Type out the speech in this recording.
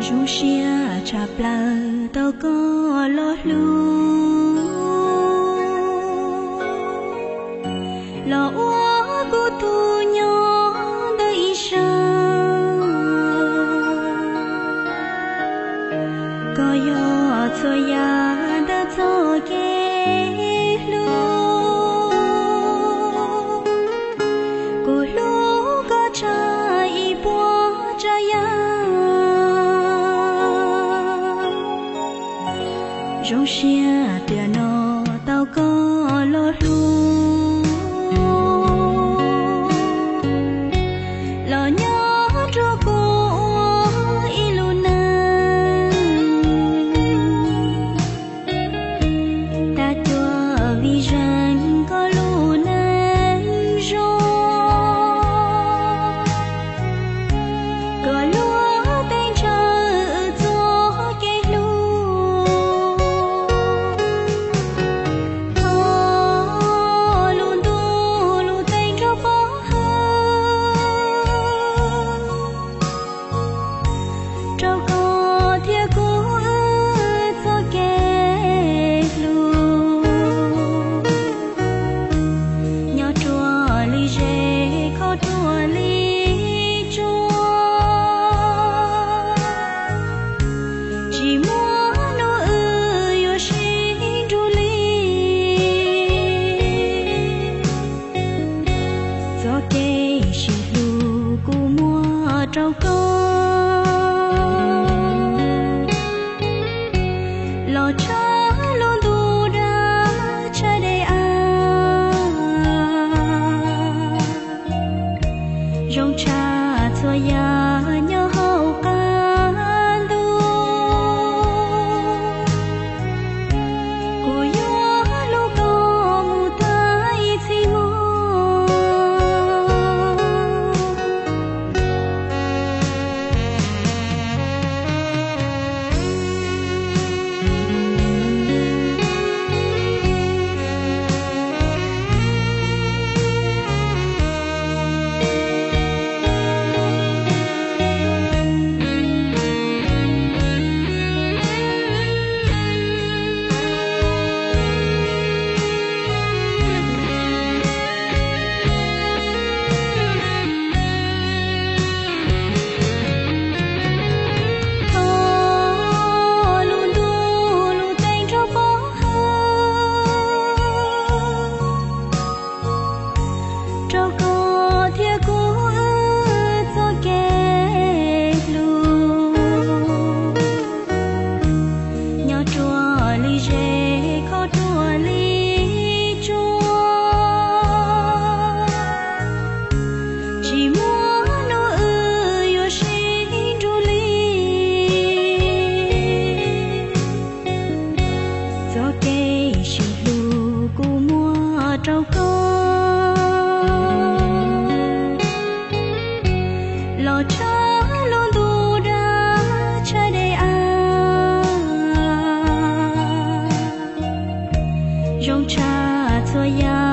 Zoo siab tshaj plaws tau koj los hlub, los ua kuv tus nyob ntawm ib sab. Koj yog txhua yam ntawm txoj kev hlub. Kuv hlub koj tshaj ib puas tsav yam. Zoo siab tiam no tau koj los hlub, los nyob rau kuv ua ib lub neej. Tag cuag vim zeej koj lub neej zoo, koj luag teeb ntshaw txoj kev hlub. Thov lub ntuj lub teev nrog pov hwm rau koj thiab kuv wb txoj kev hlub. Nyob ruaj li zes, kho ruaj li tsua, tsis muaj hnub wb yuav sib nrug li. Txoj kev sib hlub kuv muab rau koj, los tshaj lub ntuj dab tshaj dej av. Zoo tshaj txhua yam nyob hauv qab ntuj, kuv yuav hlub koj mus tag ib txhis hmo. Thov lub ntuj lub teev nrog pov hwm rau koj thiab kuv wb txoj kev hlub. Nyob ruaj li zes, kho ruaj li tsua, tsis muaj hnub wb yuav sib nrug li. Txoj kev sib hlub kuv muab rau koj, los tshaj lub ntuj dab tshaj dej av. Zoo tshaj txhua yam